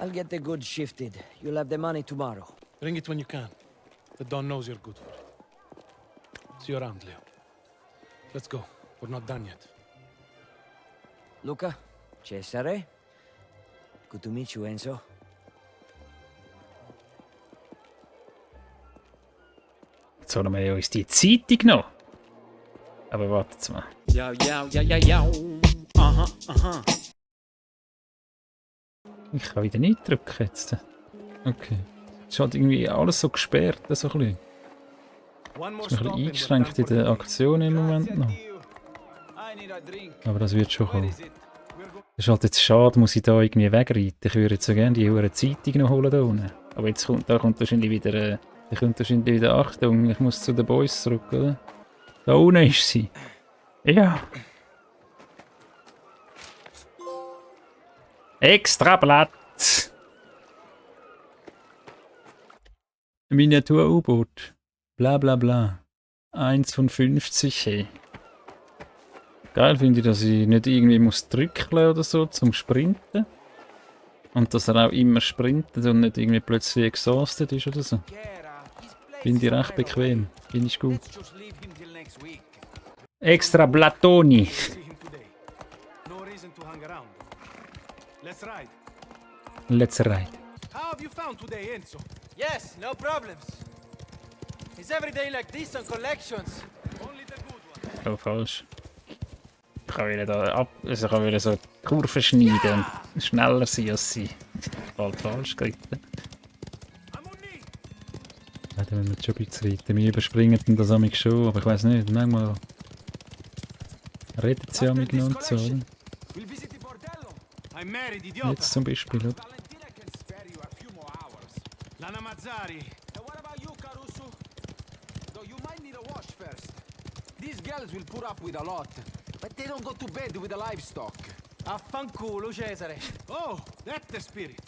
I'll get the goods shifted. You'll have the money tomorrow. Bring it when you can. The Don knows you're good for it. See you around, Leo. Let's go. We're not done yet. Luca, Cesare. Good to meet you, Enzo. Jetzt holen wir uns die Zeitung noch. Aber wartet mal. Ja. Aha. Ich kann wieder nicht drücken jetzt. Okay. Es ist halt irgendwie alles so gesperrt, so ein bisschen. Es ist ein bisschen eingeschränkt in der Aktion im Moment noch. Aber das wird schon kommen. Das ist halt jetzt schade, muss ich da irgendwie wegreiten. Ich würde jetzt so gerne die hure Zeitung noch holen da unten. Aber jetzt kommt wahrscheinlich wieder... Achtung, ich muss zu den Boys zurück, oder? Da unten ist sie. Ja. Extrablatt. Miniatur-U-Boot. Bla bla bla. 1 von 50, hey. Geil finde ich, dass ich nicht irgendwie muss drücken oder so zum Sprinten. Und dass er auch immer sprintet und nicht irgendwie plötzlich exhausted ist oder so. Finde ich recht bequem. Finde ich gut. Extra Blatoni. Let's ride. How have you found today, Enzo? Yes, no problems. Is every day like this on collections? Only the good ones. Oh, falsch. Ich kann wieder da ab. Also ich kann wieder so die Kurve schneiden und schneller sein als sie. Bald falsch geritten. Ja, dann müssen wir schon ein bisschen reiten. Wir überspringen dann das amig schon, aber ich weiß nicht, manchmal redet sie amig noch und so, oder? Jetzt zum Beispiel, oder? Lana Mazzari. What about you, Caruso? Though you might need a wash first. These girls will put up with a lot, but they don't go to bed with the livestock. Affanculo, Cesare. Oh, that's the spirit.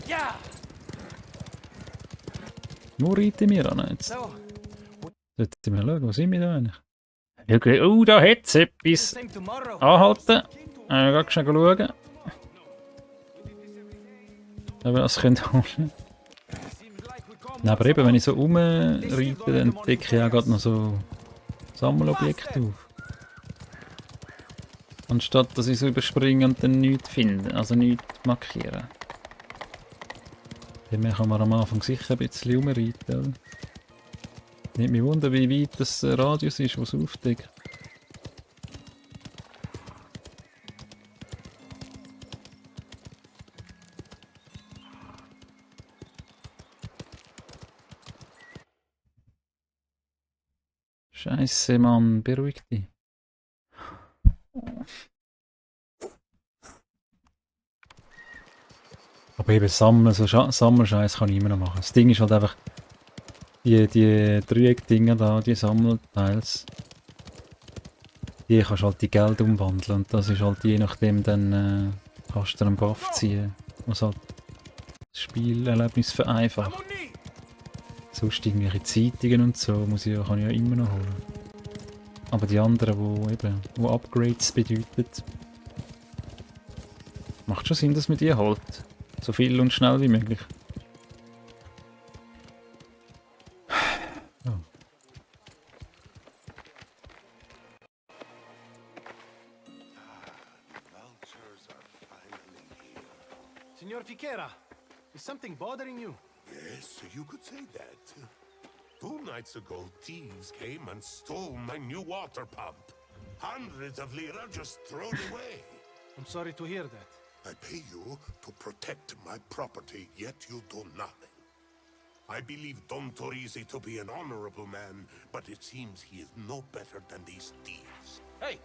Yeah. Wo reiten wir an jetzt? So, Sollten wir schauen, wo sind wir da eigentlich? Okay. Oh, da hat es etwas. same tomorrow. Anhalten. Ganz schnell schauen. Ob wir das holen können. Nein, aber eben, wenn ich so rumreite, dann entdecke ich auch gerade noch so Sammelobjekte auf. Anstatt dass ich so überspringe und dann nichts finde, also nichts markieren. Dann kann man am Anfang sicher ein bisschen rumreiten, oder? Nicht mich wundern, wie weit das Radius ist, was es aufdeckt. Scheiße, Mann, beruhig dich. Aber eben Sammeln, so Sammelscheiß kann ich immer noch machen. Das Ding ist halt einfach, die Dreieck-Dinger da, die Sammelteils, die kannst halt die Geld umwandeln und das ist halt je nachdem dann kannst du einen Buff ziehen, was halt das Spielerlebnis vereinfacht. Sonst irgendwelche Zeitungen und so kann ich ja immer noch holen. Aber die anderen, wo Upgrades bedeuten, macht schon Sinn, dass man die holt. So viel und schnell wie möglich. Oh. Signor Fichera, is something bothering you? Yes, you could say that. 2 nights ago, thieves came and stole my new water pump. Hundreds of lira just thrown away. I'm sorry to hear that. I pay you to protect my property, yet you do nothing. I believe Don Torrisi to be an honorable man, but it seems he is no better than these thieves. Hey,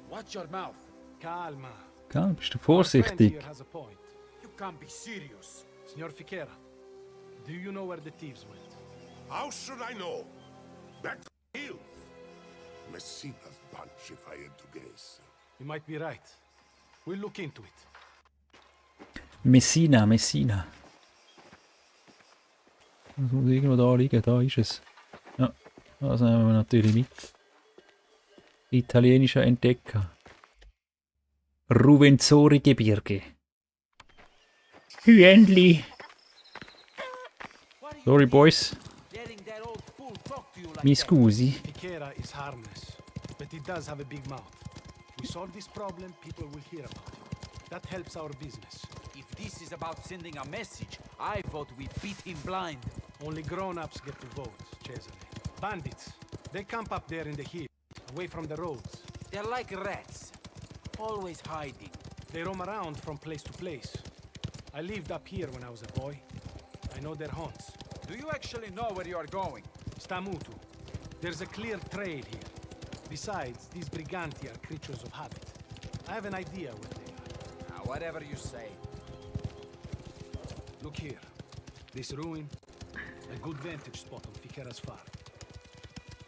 watch your mouth. Calma. Gell, bist du Our friend vorsichtig? here has a point. You can't be serious. Signor Fichera, do you know where the thieves went? How should I know? Back to the hills. Messina's bunch, if I had to guess. You might be right. We'll look into it. Messina. Das muss irgendwo da liegen, da ist es. Ja, das nehmen wir natürlich mit. Italienischer Entdecker. Ruvenzori-Gebirge. Hühnli. Sorry, boys. Letting that old fool talk to you like Mi that. scusi. Fikera is harmless, but he does have a big mouth. We solve this problem, people will hear about it. That helps our business. If this is about sending a message, I vote we beat him blind. Only grown-ups get to vote, Cesare. Bandits, they camp up there in the hills, away from the roads. They're like rats, always hiding. They roam around from place to place. I lived up here when I was a boy. I know their haunts. Do you actually know where you are going? Stamutu. There's a clear trail here. Besides, these briganti are creatures of habit. I have an idea what they are. Whatever you say. Look here. This ruin, a good vantage spot on Fikera's farm.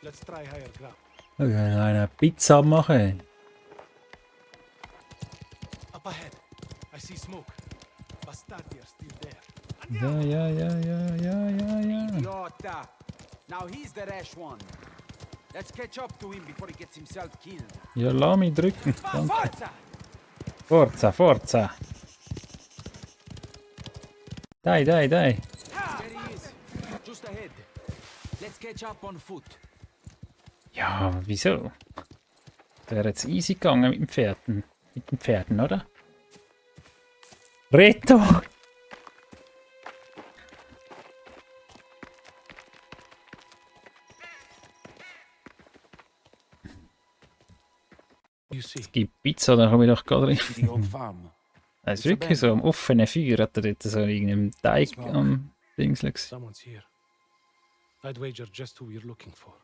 Let's try higher ground. Wir können eine Pizza machen. Up ahead. I see smoke. Bastardi are still there. Ja. Idiota! Now he's the rash one. Let's catch up to him before he gets himself killed. Ja, lass mich drücken. Danke. Forza! Forza, Forza. Dai. There he is. Just ahead. Let's catch up on foot. Ja, wieso? Wäre jetzt easy gegangen mit den Pferden, oder? Reto! You see. Es gibt Pizza, da komme ich doch gerade rein. The old farm. Das ist wirklich so am offenen Feuer, hat er dort so irgendeinen Teig am Dings gesehen. Someone's here. I'd wager just who we're looking for.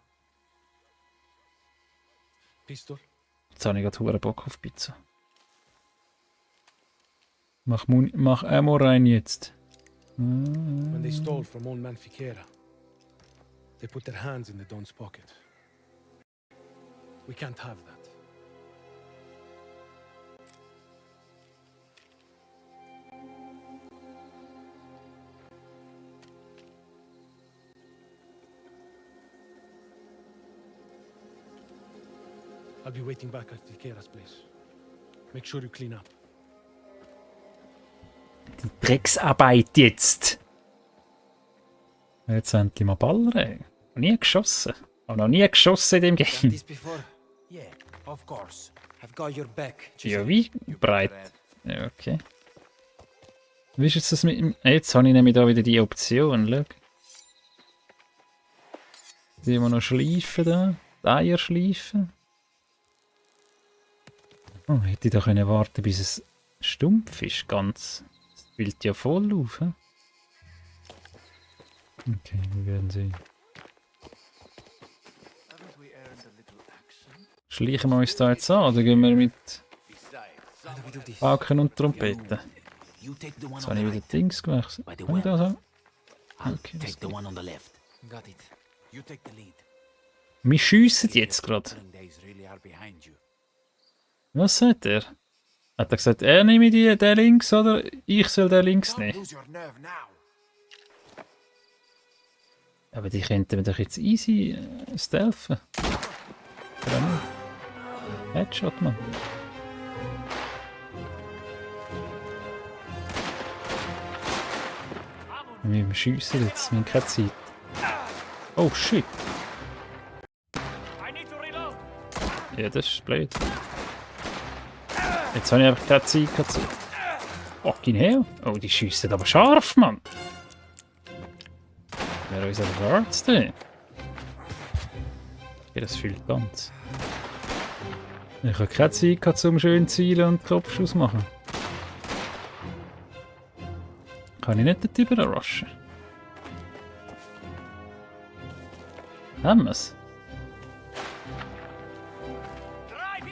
Pistol? Jetzt habe ich gerade verdammt Bock auf Pizza. Mach Ammo rein jetzt. When they stole from old man Fikera, they put their hands in the Don's pocket. We can't have that. I'll be waiting back at Fikera's place. Make sure you clean up. Die Drecksarbeit jetzt! Jetzt endlich mal ballern. Noch nie geschossen. Habe noch nie geschossen in dem Done Game. this before? Yeah, of course. I've got your back. Ja, wie breit? Ja, okay. Wie ist jetzt das mit dem... Jetzt habe ich nämlich da wieder die Option, schau. Die wir noch schleifen da. Die Eier schleifen. Oh, hätte ich da können warten, bis es stumpf ist, ganz. Das füllt ja voll auf, hä? Okay, wir werden sehen. Schleichen wir uns da jetzt an, oder gehen wir mit How do we do this? Pauken und Trompeten? You take the one Jetzt on habe the ich wieder right. Dings gewechselt. By the Kann ich das auch? I'll Okay, take das the one on the left. Got it. You take the lead. Wir schiessen jetzt gerade. Killing days really are behind you. Was sagt er? Hat er gesagt, er nehme den links oder ich soll den links Don't nehmen? lose your nerve now. Aber die könnten wir doch jetzt easy stealthen. Oder nicht? Headshot, Mann. Wir schiessen jetzt, wir haben keine Zeit. Oh shit! Ja, das ist blöd. Jetzt habe ich einfach keine Zeit gehabt. Fucking hell! Oh, die schiessen aber scharf, Mann! Wer unser Guards denn? Ja, das fehlt ganz. Ich habe keine Zeit gehabt, um schön zu zielen und Kopfschuss machen. Kann ich nicht dort überraschen? Haben wir es?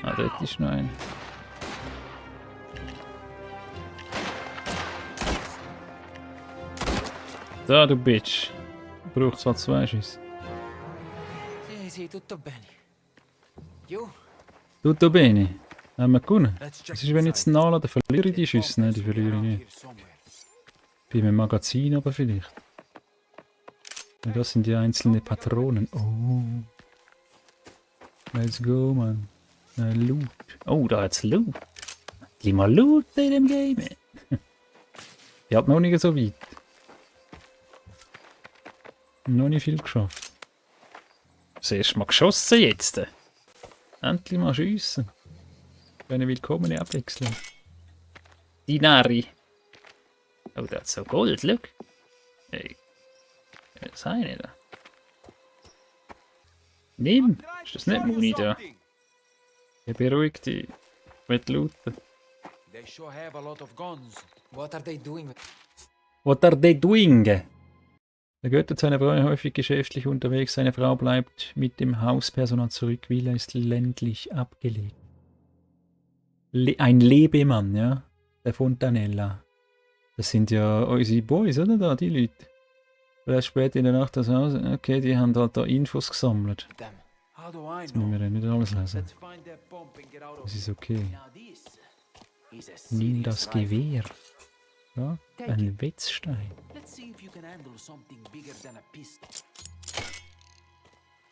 Ah, dort ist noch ein. Da, du Bitch. Braucht zwar 2 Schüsse. Sì, tutto bene. You? Tutto bene. Haben wir gewonnen. Let's check Was ist, wenn ich jetzt nachlade? Verliere ich die Schüsse? Nein, die verliere ich nicht. Here somewhere. Bei meinem Magazin aber vielleicht. Ja, das sind die einzelnen Patronen. Oh. Let's go, man. Loot. Oh, da hat's Loot. Endlich mal looten in dem Game. Ich hab noch nicht so weit. Noch nicht viel geschafft. Das erste Mal geschossen jetzt. Endlich mal schiessen. Eine willkommene Abwechslung. Dinari. Oh, das ist so Gold, look. Hey. Was habe ich nicht? Nimm! Ist das nicht Muni da? Ja, beruhig dich. Ich will looten. They sure have a lot of guns. What are they doing? What are they doing? Der Götter zu einer Frau häufig geschäftlich unterwegs. Seine Frau bleibt mit dem Hauspersonal zurück. Villa ist ländlich abgelegt. Ein Lebemann, ja? Der Fontanella. Das sind ja unsere Boys, oder? Da, die Leute. Vielleicht spät in der Nacht das Haus. Okay, die haben halt da Infos gesammelt. Damn. How do I Jetzt müssen wir ja nicht alles lesen. Let's find that pump and get out of Das ist okay. Now this is a Nimm serious das rifle. Gewehr. Ja, ein Wetzstein. Let's see if you can handle something bigger than a pistol.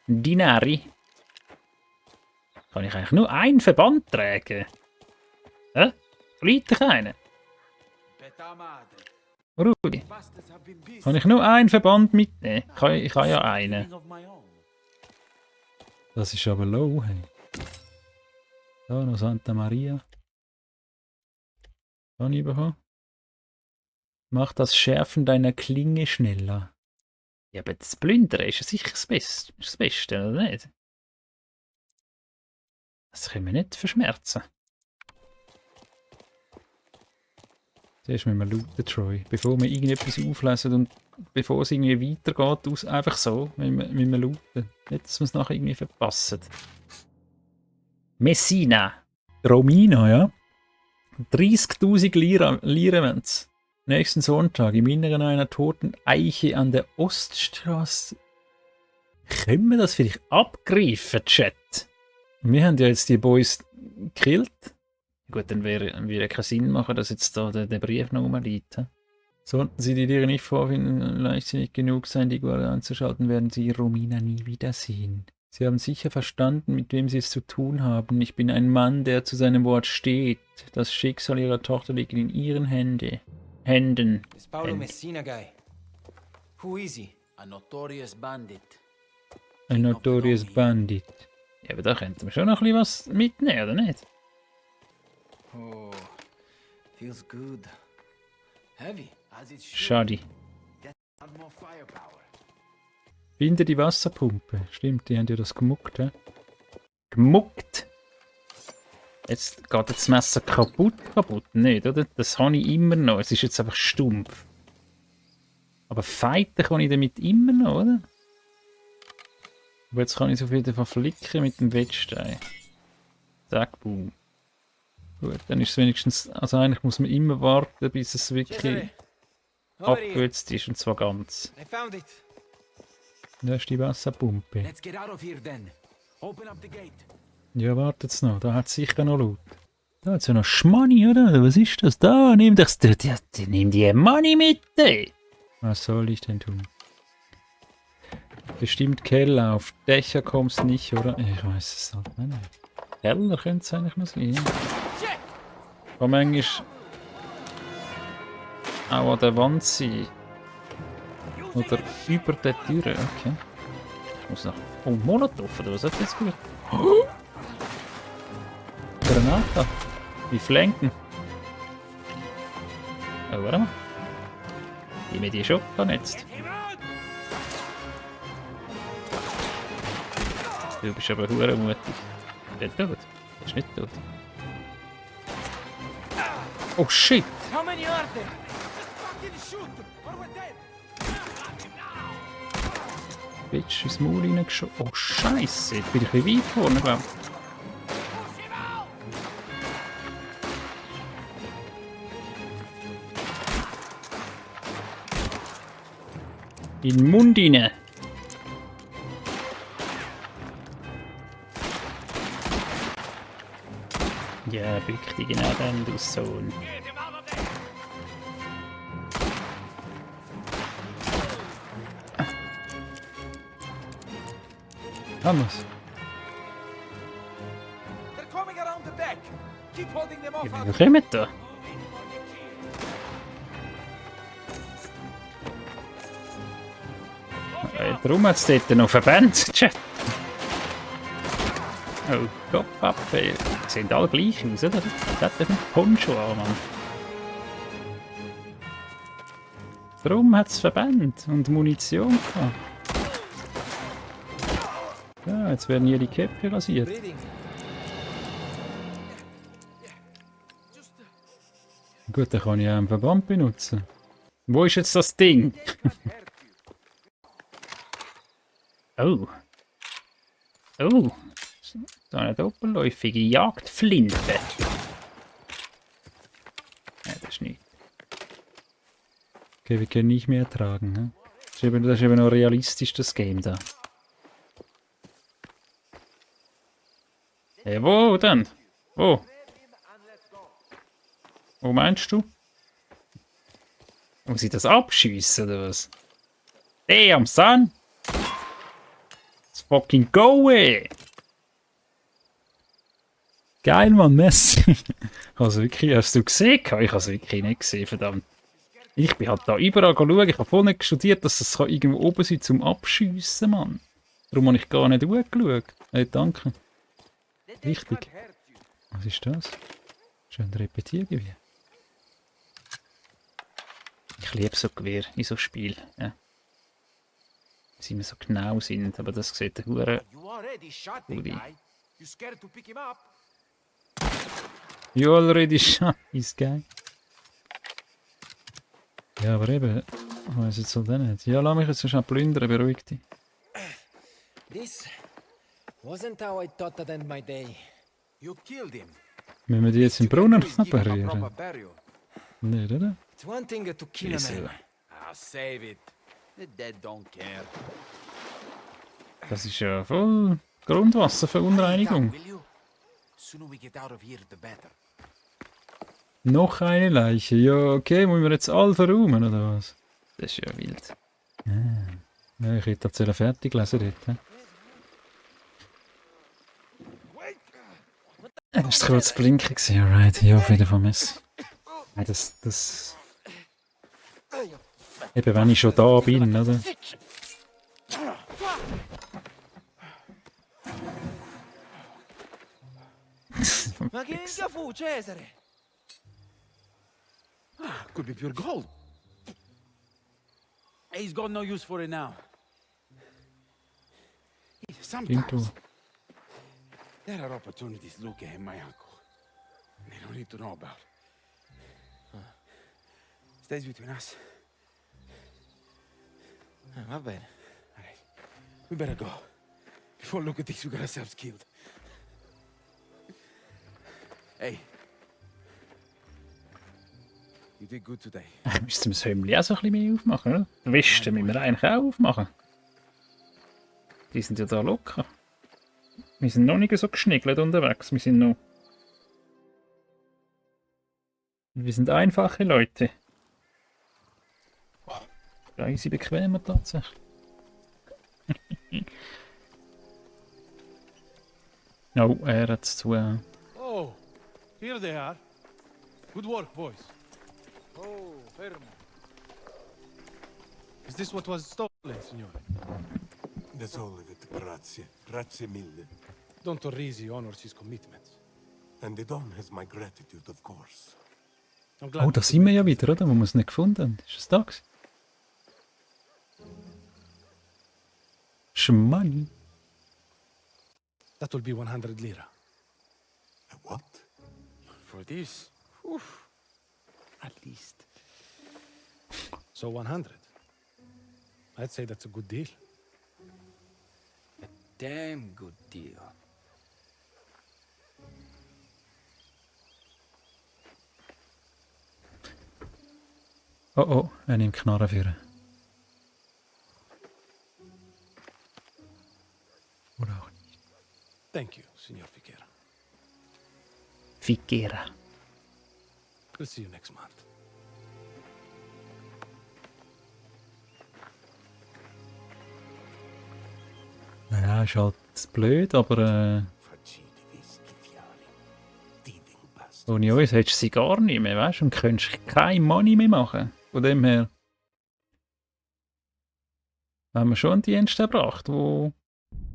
Dinari. Kann ich eigentlich nur einen Verband tragen? Hä? Fliegt dich einer? Beta madre. Rudi, Bastards have been busy. kann ich nur einen Verband mitnehmen? Ich kann ja einen. Of my own. Das ist aber low, hey. Da noch Santa Maria. Kann ich bekommen? Mach das Schärfen deiner Klinge schneller. Ja, aber das Plündern ist ja sicher das Beste. Ist das Beste, oder nicht? Das können wir nicht verschmerzen. Zuerst müssen wir looten, Troy. Bevor wir irgendetwas auflesen und bevor es irgendwie weitergeht, einfach so, müssen wir looten. Nicht, dass wir es nachher irgendwie verpassen. Messina. Romina, ja. 30.000 Lira wenn's. Nächsten Sonntag im Inneren einer toten Eiche an der Oststraße. Können wir das vielleicht abgreifen, Chat? Wir haben ja jetzt die Boys gekillt. Gut, dann würde keinen Sinn machen, dass jetzt da der Brief noch rumliegt. He? Sollten Sie die Tiere nicht vorfinden, leichtsinnig genug sein, die Guardia anzuschalten, werden Sie Romina nie wiedersehen. Sie haben sicher verstanden, mit wem Sie es zu tun haben. Ich bin ein Mann, der zu seinem Wort steht. Das Schicksal Ihrer Tochter liegt in Ihren Händen. This Paulo Messina guy. Who is he? A notorious bandit. Ein Notorious Bandit. Ja, aber da könnten wir schon noch ein bisschen was mitnehmen, oder nicht? Oh, feels good. Heavy. As it should. Schade. Have more firepower. Finde die Wasserpumpe. Stimmt, die haben ja das gemuckt, hä? Gemuckt? Jetzt geht das Messer kaputt, nicht, oder? Das habe ich immer noch. Es ist jetzt einfach stumpf. Aber fighten kann ich damit immer noch, oder? Aber jetzt kann ich es auf jeden Fall flicken mit dem Wettstein. Zack, boom. Gut, dann ist es wenigstens... Also eigentlich muss man immer warten, bis es wirklich Cesare, over here. abgewürzt ist. Und zwar ganz. I found it. Da ist die Wasserpumpe. Let's get out of here then. Open up the gate. Ja, wartet's noch. Da hat es sicher noch Loot. Da hat's ja noch Schmoney, oder? Was ist das? Da, nimm das. Nimm die Money mit, ey. Was soll ich denn tun? Bestimmt Keller. Auf Dächer kommst nicht, oder? Ich weiß es halt nicht. Keller könnte es eigentlich noch sein. Kann manchmal auch an der Wand sein. Oder über der Tür. Okay. Ich muss noch... Oh, Molotov, oder was hat das jetzt gehört? Oh. Granata. Wie flanken. Oh, warte mal. Gib mir die Shotgun jetzt. Du bist aber hure mutig. Ist der tot? Ist nicht tot. Oh shit! How many are there? Fucking shoot, or we're dead. Bitch, ins Maul reingeschossen. Oh Scheiße, jetzt bin ich ein bisschen weit vorne, glaub ich. In den Mund rein. Ja, bück dich genau dann, du Sohn. Haben wir's. They're coming around the back. Keep holding them Wie kommen da? Darum hat es dort noch Verbände, Chat. Oh Gott, Pappe. Die sehen alle gleich aus, oder? Das hat einen Poncho an, Mann. Darum hat es Verbände und Munition gehabt. Ja, jetzt werden hier die Köpfe rasiert. Breathing. Gut, dann kann ich auch einen Verband benutzen. Wo ist jetzt das Ding? Oh. Oh. So eine doppelläufige Jagdflinte. Ja, das ist nicht. Okay, wir können nicht mehr tragen. Ne? Das ist eben noch realistisch, das Game da. Hey, wo denn? Wo? Wo meinst du? Muss ich das abschiessen oder was? Damn, son! Let's fucking go, ey! Geil, Mann, Messi! Also wirklich, hast du gesehen? Ich habe es wirklich nicht gesehen, verdammt. Ich bin halt da überall schauen. Ich habe vorhin nicht studiert, dass es irgendwo oben sein zum Abschiessen, Mann. Darum habe ich gar nicht hochgeschaut. Hey, danke. Wichtig. Was ist das? Schön Repetiergewehr. Ich liebe so Gewehr in so Spiel. Ja. Sie immer so genau sind, aber das sieht der Hure. You already shot the Udi. guy. You scared to pick him up? You already shot this guy. Ja, aber eben. Ich weiss jetzt so nicht. Ja, lass mich jetzt so schnell plündern, beruhig dich. This wasn't how I thought I'd end my day. You killed him. Müssen wir die jetzt im Brunnen Give him a proper berühren? burial. Nicht, oder? It's one thing to kill a Wieso? man. I'll save it. The dead don't care. Das ist ja voll Grundwasserverunreinigung. Will you? Sooner we get out of here, the better. Noch eine Leiche. Ja, okay, müssen wir jetzt alle verräumen, oder was? Das ist ja wild. Ja, ich hätte das fertig lesen dort. He? Hast du kurz blinken gesehen? Alright, ja, auf jeden Fall Messi. Nein, das... Eben, wenn ich schon da bin, oder? Ma che minchia fu, Cesare? Could be pure gold. He's got no use for it now. Stimmt du. Sometimes there are opportunities Luca and my uncle. They don't need to know about. Stays between us. Va bene. All right. We better go. Before Luca thinks we got ourselves killed. Hey. You did good today. Müssten wir das Hümmli auch so ein bisschen mehr aufmachen, oder? Die Weste müssen wir eigentlich auch aufmachen. Die sind ja da locker. Wir sind noch nicht so geschniggelt unterwegs. Wir sind noch... Wir sind einfache Leute. Oh, crazy bequemer tatsächlich. Oh, er hat es zu... Oh, here they are. Good work, boys. Oh, fermo. Is this what was stolen, signore? That's all of it, grazie. Grazie mille. Don Torrisi honors his commitments. And the Don has my gratitude, of course. I'm glad Oh, da sind wir ja wieder, oder? Wo wir es nicht gefunden haben. Ist es da gewesen? Schmanni. That will be 100 lira. A what? For this, oof, at least. So 100. I'd say that's a good deal. Damn good deal. Oh oh, er nimmt Knarren führen. Oder auch nicht. Thank you, Signor Fiquera. Figuera. We'll see you next month. Ja, ist halt blöd, aber Faciti schiffiare. Thieving bastards. Ohne uns hättest du sie gar nicht mehr, weißt du? Und könntest kein Money mehr machen. Von dem her haben wir schon einen Dienst erbracht, wo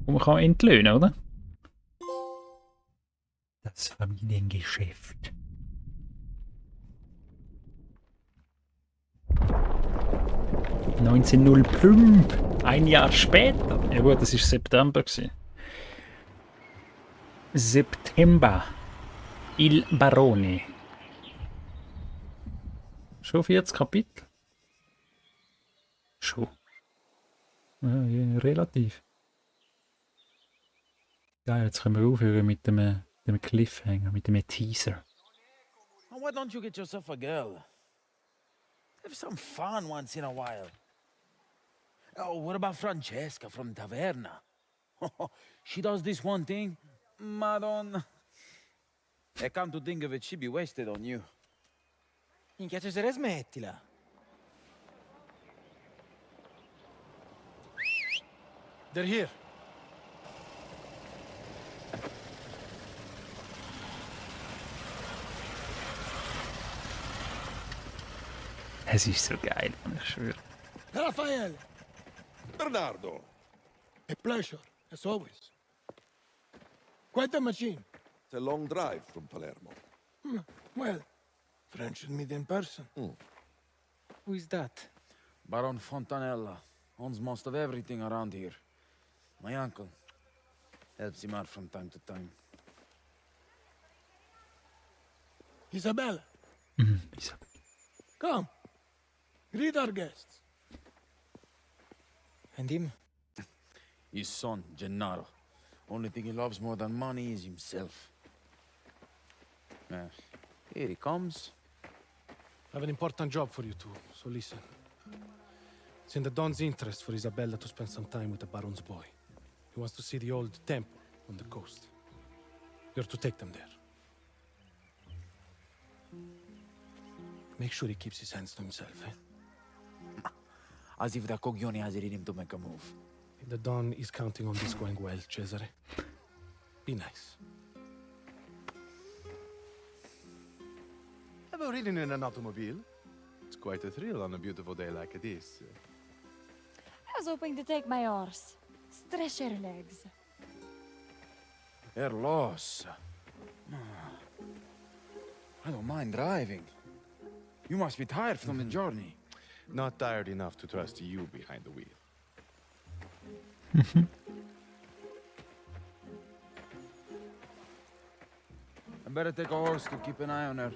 man kann entlöhnen, oder? Das Familiengeschäft. «1905, ein Jahr später.» Ja gut, das war September. September. Il Barone. Schon 40 Kapitel? Schon. Ja, relativ. Geil, jetzt können wir aufhören mit dem Cliffhanger, mit dem Teaser. Oh, why don't you get yourself a girl? Have some fun once in a while. Oh, what about Francesca from Taverna? She does this one thing, Madonna. I come to think of it, she'd be wasted on you. Minchia Cesare, smettila. They're here. Es ist so geil, ich schwöre. Raphael, Bernardo, a pleasure, as always. Quite a machine. It's a long drive from Palermo. Well, friends should meet in person. Who is that? Baron Fontanella owns most of everything around here. My uncle helps him out from time to time. Isabella, Isabel. come. Greet our guests. And him? His son, Gennaro. Only thing he loves more than money is himself. Here he comes. I have an important job for you two, so listen. It's in the Don's interest for Isabella to spend some time with the Baron's boy. He wants to see the old temple on the coast. You're to take them there. Make sure he keeps his hands to himself, eh? As if the Coglione has it in him to make a move. The Don is counting on this going well, Cesare. Be nice. Ever ridden in an automobile? It's quite a thrill on a beautiful day like this. I was hoping to take my horse. Stretch your legs. Her loss. I don't mind driving. You must be tired from the journey. Not tired enough to trust you behind the wheel. I better take a horse to keep an eye on her.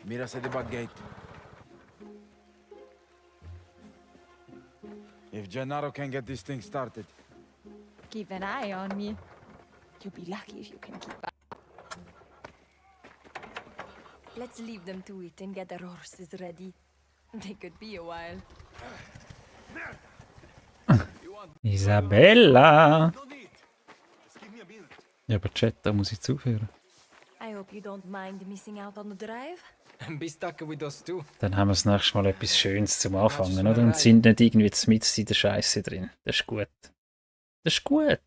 Meet us at the back gate. If Gennaro can get this thing started. Keep an eye on me. You'll be lucky if you can keep up. Let's leave them to it and get their horses ready. They could be a while. Isabella! No need. Just give me a minute. Ja, aber Chat, da muss ich zuführen. I hope you don't mind missing out on the drive. And be stuck with us too. Dann haben wir das nächste Mal etwas Schönes zum Anfangen, oder? Und sind nicht irgendwie mitten in der Scheiße drin. Das ist gut. Das ist gut.